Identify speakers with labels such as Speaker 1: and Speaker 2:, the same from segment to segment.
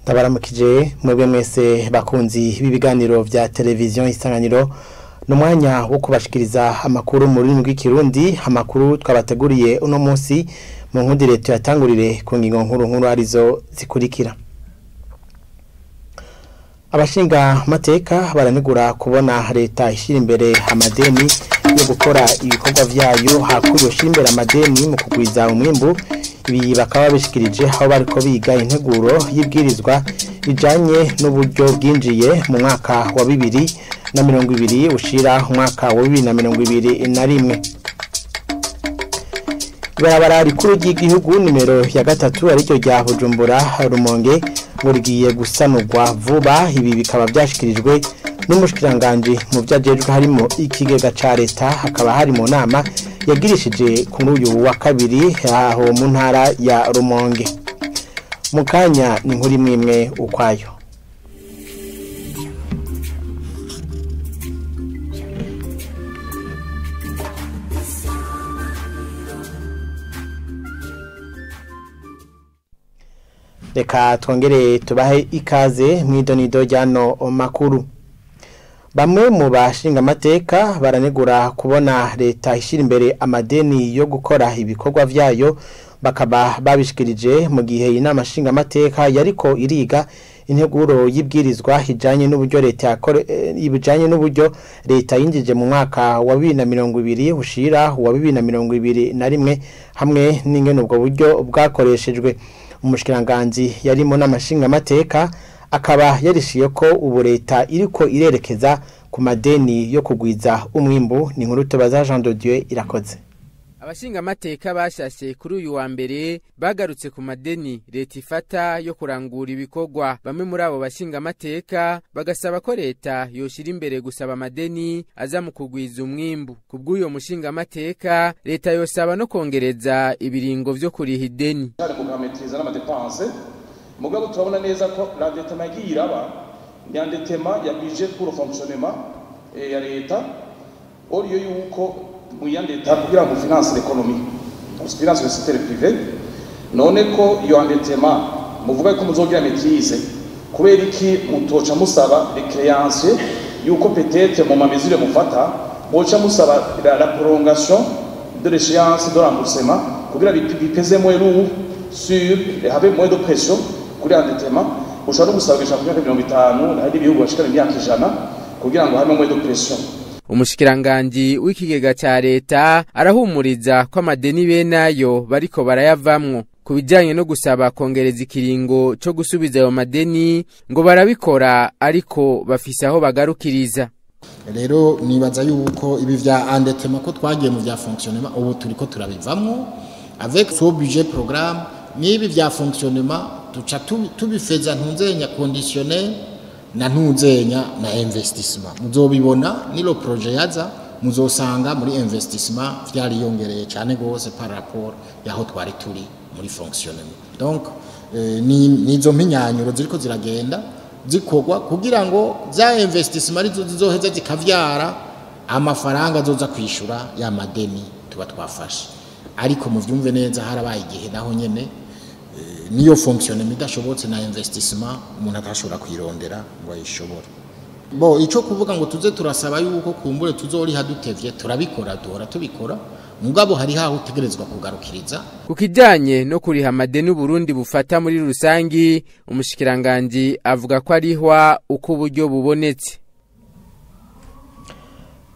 Speaker 1: Ndabaramukije mwebwe mwese bakunzi b'ibiganiro vya televiziyo Isanganiro, n'umwanya wo kubashikiriza amakuru mu rurimi rw'ikirundi. Amakuru twabateguriye uno munsi mu nkundire tuyatangurire ku ngingo nkuru nkuru arizo zikurikira. Abashinga mateka baranegura kubona leta ishira imbere amadeni yo gukora ibikorwa vyayo hakuyo shira imbere amadeni mu kugwiza umwimbu. Ibi bakaba bishikirije aho bariko biga integuro y'ibwirizwa ijanye n'uburyo bwinjiye mu mwaka wa 2020 ushira umwaka wa 2021. Ibarabara rikuru ry'igihugu nimero ya 3 ariryo rya Bujumbura Rumonge ngo rigiye gusanurwa vuba. Ibi bikaba byashikirijwe n'umushikiranganje mu vyajejwe harimo ikigega ca leta, hakaba hari mu nama yagirishije kuri uyu wa kabiri aho mu ntara ya Rumonge. Mukanya ni nkuri mwimwe ukwayo. Reka twongere tubahe ikaze mwidonido ryano makuru. Bamwe mu bashinga amateka baranegura kubona leta ishira imbere amadeni yo gukora ibikorwa vyayo, bakaba babishikirije mu gihe inama nshinga amateka yariko iriga integuro y'ibwirizwa ijanye n'uburyo leta ibijanye n'uburyo leta yinjije mu mwaka wa 2020 ushira wa 2021 hamwe n'ingene ubwo buryo bwakoreshejwe. Umushikiranganje yarimo n'amashinga amateka akaba yarishiye ko ubu leta iriko irerekeza ku madeni yo kugwiza umwimbu. Ni nkuru tubaza Jean de Dieu Irakoze.
Speaker 2: Abashinga amateka bashashe kuri uyu wa mbere bagarutse ku madeni leta ifata yo kurangura ibikorwa. Bamwe muri abo bashinga amateka bagasaba ko leta yoshira imbere gusaba amadeni aza mu kugwiza umwimbu. Kubw'uyo mushinga amateka leta yosaba no kongereza ibiringo vyo kuriha ideni.
Speaker 3: Mugabo turabona neza ko l'endettement yagiye iraba ni endettement ya budget pour le fonctionnement ya leta, au lieu yuko muyandeta kugira ngo finance l'économie, finance le secteur privé. None ko iyo endettement muvuga ko muzogira maîtrise, kubera iki mutoca musaba les créanciers yuko peut-être mu ma mesure mufata boca musaba la prolongation de l'échéance de remboursement kugira bipeze moins lourd sur habe moins de pression kuri endettement. Ushobora gusaba ku myaka 50 hari ibihugu bashikana imyaka 100 kugira ngo habe moins de pression.
Speaker 2: Umushikiranganji w'ikigega ca leta arahumuriza ko amadeni benayo bariko barayavamwo. Kubijanye no gusaba kongereza ikiringo co gusubiza ayo madeni ngo barabikora ariko bafise aho bagarukiriza.
Speaker 4: Rero nibaza yuko ibi vya endettement ko twagiye mu vya fonctionnement ubu turiko turabivamwo avec ce budget programme. Nibi vya fonctionnement tuca tubifeza ntunzenya conditionnel na ntunzenya na investissement. Muzobibona nilo projet yaza muzosanga muri investissement vyariyongereye cyane gose par rapport yaho twari turi muri fonctionnement. Donc ni nizo mpinyanyuro ziriko ziragenda zikorwa kugira ngo za investissement arizo zizoheza zikavyara amafaranga azoza kwishura ya madeni tuba twafashe. Ariko muvyumve neza harabaye igihe naho nyene niyo fonctionnement idashobotse na investissement umuntu atashobora kwirondera ngo ayishobore. Bo ico kuvuga ngo tuze turasaba yuko kumbure tuzoriha dutevye, turabikora duhora tubikora, mugabo hari haho utegerezwa kugarukiriza.
Speaker 2: Kukijanye no kuriha amadeni Burundi bufata muri rusangi, umushikiranganje avuga ko arihwa uko uburyo bubonetse.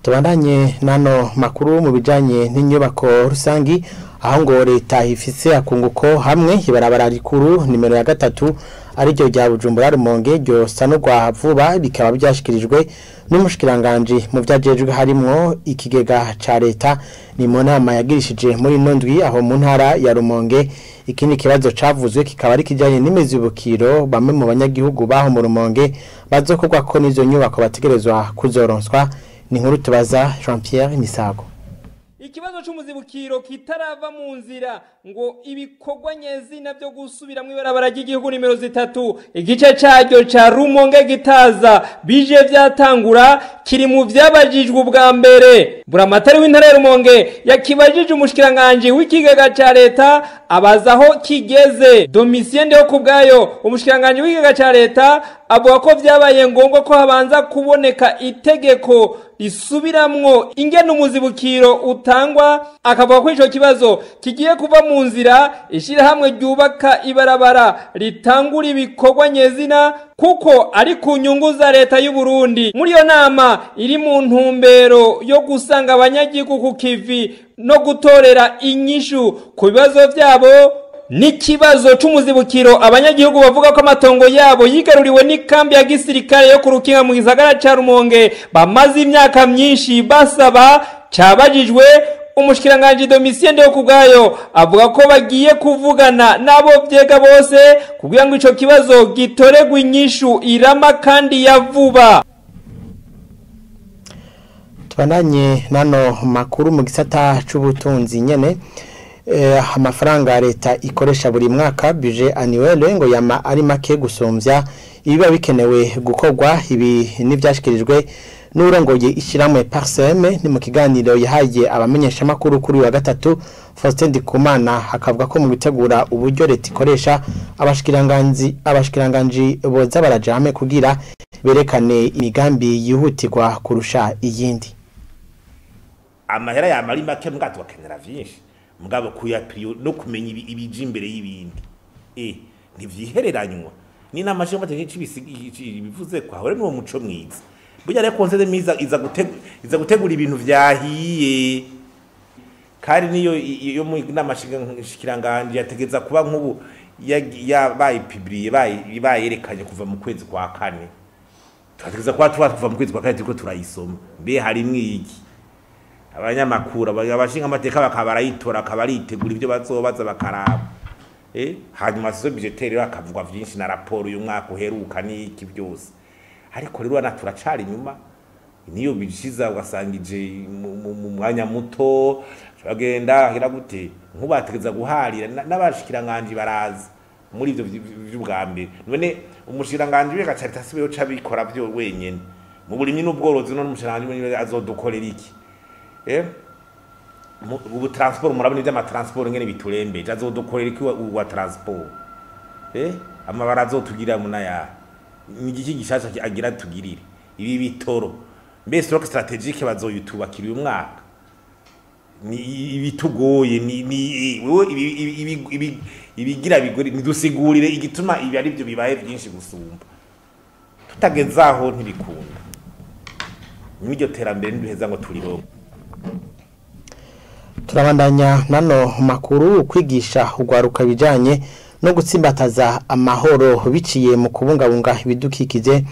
Speaker 1: Tubandanye nano makuru mu bijanye n'inyubako rusangi, aho ngo leta ifise akunguko hamwe ibarabara rikuru nimero ya 3 ariryo rya Bujumbura Rumonge ryo sanurwa vuba, bikaba byashikirijwe n'umushikiranganje mu vyajejwe harimwo ikigega ca leta. Ni mu nama yagirishije muri nondwi aho mu ntara ya Rumonge. Ikindi kibazo cavuzwe kikaba ari kijanye n'imizibukiro bamwe mu banyagihugu baho mu Rumonge bazokorwa ko nizo nyubako bategerezwa kuzoronswa. Ni nkuru tubaza Jean Pierre Misago.
Speaker 5: Ikibazo c'umuzibukiro kitarava mu nzira ngo ibikorwa nyezina byo gusubira mu ibarabara ry'igihugu nimero 3 igice caryo ca Rumonge Gitaza bije vyatangura kiri mu vyabajijwe ubwa mbere. Buramatari w'intara ya Rumonge yakibajije umushikiranganje w'ikigega ca leta abaza aho kigeze. Domitien Ndihokubwayo umushikiranganje w'ikigega ca leta avuga ko vyabaye ngombwa ko habanza kuboneka itegeko risubiramwo ingene umuzibukiro utangwa, akavuga ko ico kibazo kigiye kuva mu nzira ishirahamwe ryubaka ibarabara ritangura ibikorwa nyezina kuko ari ku nyungu za leta y'u Burundi. Muri iyo nama iri mu ntumbero yo gusanga abanyagihugu ku kivi no gutorera inyishu ku bibazo vyabo n'ikibazo c'umuzibukiro abanyagihugu bavuga ko amatongo yabo yigaruriwe n'ikambi ya gisirikare yo ku Rukinga mu gisagara ca Rumonge bamaze imyaka myinshi basaba, cabajijwe umushikiranganje Domitien Ndihokubwayo avuga ko bagiye kuvugana n'abo vyega bose kugira ngo ico kibazo gitoregwe inyishu irama kandi ya vuba.
Speaker 1: Tubananye nano makuru mu gisata c'ubutunzi nyene. Amafaranga leta ikoresha buri mwaka budget annuel ngo yama ari make gusumvya ibiba bikenewe gukorwa. Ibi nivyashikirijwe n'urongoye ishiramwe Parsem ni mu kiganiro yahaye abamenyesha makuru kuri wa gatatu. Faustin Ndikumana akavuga ko mu bitegura uburyo leta ikoresha abashikiranganji boza baraja hamwe kugira berekane imigambi yihutirwa kurusha iyindi.
Speaker 6: Amahera yama ari make mbwa tugakenera vyinshi mugabo kuya no kumenya ibije imbere y'ibindi ntivyihereranywa ni namashinga amategeko bivuze ko ahore n'uwo muco mwiza. Burya rero conseil de mise iza gutegura ibintu vyahiye, kandi niyo iyo mu namashinga shikiranganje yategeza kuba nk'ubu yabaye publié bayerekanye kuva mu kwezi kwa kane, twategeza kuba kuva mu kwezi kwa kane turiko turayisoma mbe harimwo iki. Abanyamakuru abashinga amateka bakaba barayitora akaba aritegura ibyo bazobaza bakaraba hanyuma sizo budgetaire bakavugwa vyinshi na raporo y'umwaka uheruka n'iki byose. Ariko rero na turacari inyuma niyo bishiza ugasangije mu mwanya muto bagenda hira gute nkubategeza guharira n'abashikiranganje baraza muri ivyo vy'ubwa mbere. None umushikiranganje we gacarita siwe yo cabikora byo wenyene mu burimyi n'ubworozi, none umushikiranganje azodukorera iki? Ubu transport murabona ivy'ama transport ngene biturembeje, azodukorera iki wa transport? Amabara azotugira munaya ni igiki gishasha agira tugirire ibi bitoro mbese rock strategique bazoyutubakira uyu mwaka ni ibitugoye ni wewe ibigira bigore nidusigurire igituma ibi ari byo bibaye byinshi gusumba tutagezaho ntibikunda n'iryo terambere ntiduheza ngo turironke.
Speaker 1: Turabandanya nano makuru kwigisha ugwaruka bijanye no gutsimbataza amahoro biciye mu kubungabunga ibidukikije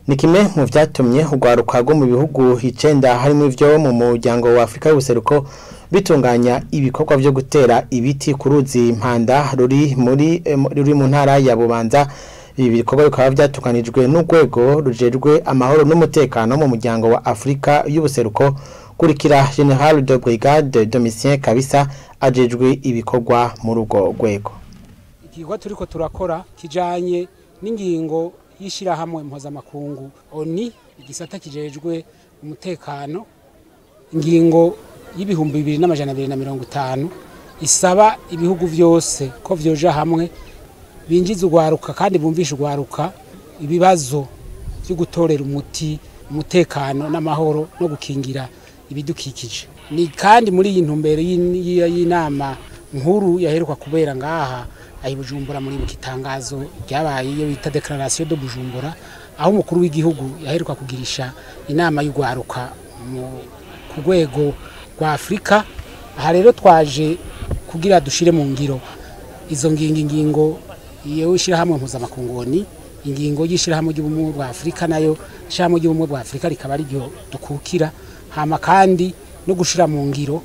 Speaker 1: ni kimwe mu vyatumye ugwaruka rwo mu bihugu 9 harimo ivyo mu muryango wa Afrika y'ubuseruko bitunganya ibikorwa vyo gutera ibiti ku ruzi Mpanda ruri mu ntara ya Bubanza. Ibi bikorwa bikaba vyatunganijwe n'urwego rujejwe amahoro n'umutekano mu muryango wa Afrika y'ubuseruko. Kurikira General de Brigade Domitien Kabisa ajejwe ibikorwa muri urwo rwego.
Speaker 7: Igikorwa turiko turakora kijanye n'ingingo y'ishirahamwe mpuzamakungu ONU igisata kijejwe umutekano, ingingo y'2250 isaba ibihugu vyose ko vyoja hamwe binjiza ugwaruka kandi bumvisha ugwaruka ibibazo byo gutorera umuti umutekano n'amahoro no gukingira ibidukikije. Ni kandi muri iyi ntumbero y'inama nkuru yaheruka kubera ngaha ayi Bujumbura muri bukitangazo ryabaye iyo bita Declaration de Bujumbura, aho umukuru w'igihugu yaheruka kugirisha inama y'ugwaruka ku rwego rwa Afrika. Aha rero twaje kugira dushire mu ngiro izo ngingo iyo ishirahamwe mpuzamakungu, ingingo y'ishirahamwe ry'ubumwe bwa Afrika nayo ishirahamwe ry'ubumwe bwa Afrika rikaba ari ryo dukukira, hama kandi no gushira mu ngiro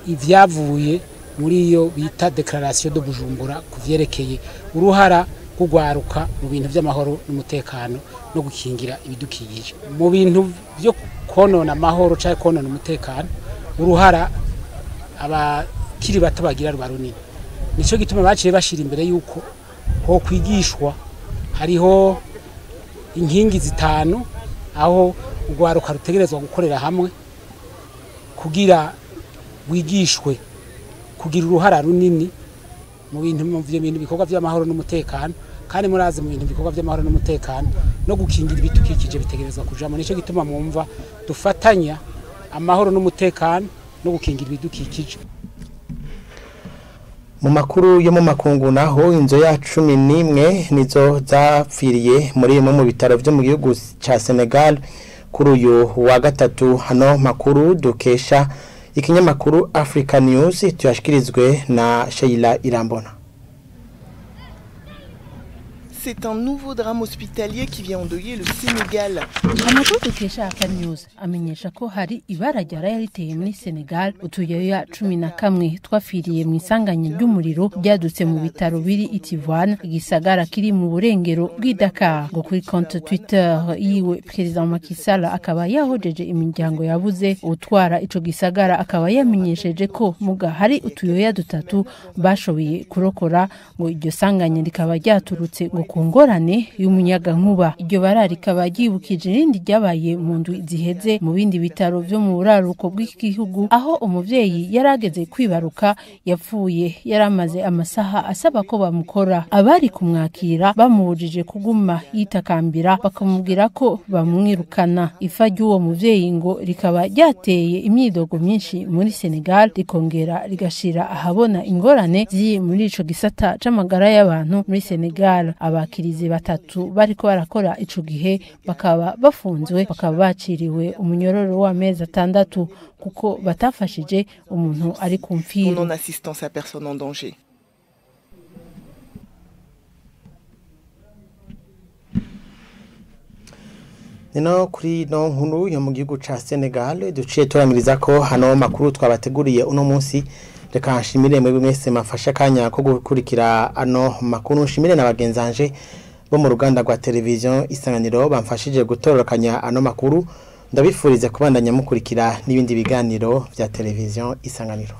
Speaker 7: ivyavuye muri iyo bita Declaration de Bujumbura kuvyerekeye uruhara kugwaruka mu bintu by'amahoro n'umutekano no gukingira ibidukikije. Mu bintu byo konona amahoro cyangwa konona umutekano uruhara abakiri bato bagira ruba runini. Nico gituma baciye bashira imbere yuko ho kwigishwa hariho inkingi zitanu aho ugwaruka rutegerezwa gukorera hamwe Kugira wigishwe kugira uruhara runini mu bintu mu bintu bikorwa by'amahoro n'umutekano, kandi murazi mu bintu bikorwa by'amahoro n'umutekano no gukingira ibitukikije bitegerezwa kujamo. Nico gituma mwumva dufatanya amahoro n'umutekano no gukingira ibidukikije.
Speaker 1: Mu makuru yo mu makungu naho, inzu ya 11 nizo zapfiriye muri imwe mu bitaro byo mu gihugu ca Senegal kuri uyu wa gatatu. Hano makuru dukesha ikinyamakuru Africa News, tuyashikirizwe na Sheila Irambona.
Speaker 8: C'est un nouveau drame hospitalier qui vient endeuiller le Sénégal.
Speaker 9: Amakuru dukesha Africa News amenyesha ko hari ibara ryaraye riteye muri Senegal. Utuyoya 11 twafiriye mu isanganya ry'umuriro ryadutse mu bitaro biri i Tivaouane, igisagara kiri mu burengero bw'i Dakar. Ngo kuri compte Twitter yiwe, President Macky Sall akaba yahojeje imiryango yabuze. Utwara ico gisagara akaba yamenyesheje ko muga hari utuyoya dutatu bashoboye kurokora. Ngo iryo sanganya rikaba ryaturutse ngo ku ngorane y'umuyagankuba. Iryo bara rikaba ryibukije irindi ryabaye mu ndwi ziheze mu bindi bitaro vyo mu buraruko bw'igihugu, aho umuvyeyi yarageze kwibaruka yapfuye yaramaze amasaha asaba ko bamukora. Abari kumwakira bamubujije kuguma yitakambira, bakamubwira ko bamwirukana. Ifa ry'uwo muvyeyi ngo rikaba ryateye imyidogo myinshi muri Senegal, rikongera rigashira ahabona ingorane ziri muri ico gisata c'amagara y'abantu muri Senegal. Abakirizi batatu bariko barakora ico gihe bakaba bafunzwe, bakaba baciriwe umunyororo w'amezi 6 kuko batafashije umuntu ari ku mfiro.
Speaker 8: Non assistance à personne en danger.
Speaker 1: Nino kuri no nkuru yo mu gihugu ca Senegal duciye turamiriza ko hano makuru twabateguriye uno munsi. Reka nshimire mwebwe mwese mafasha kanya ko gukurikira ano makuru, nshimire na bagenzanje bo mu ruganda rwa television Isanganiro bamfashije gutororokanya ano makuru. Ndabifurize kubandanya mukurikira n'ibindi biganiro vya television Isanganiro.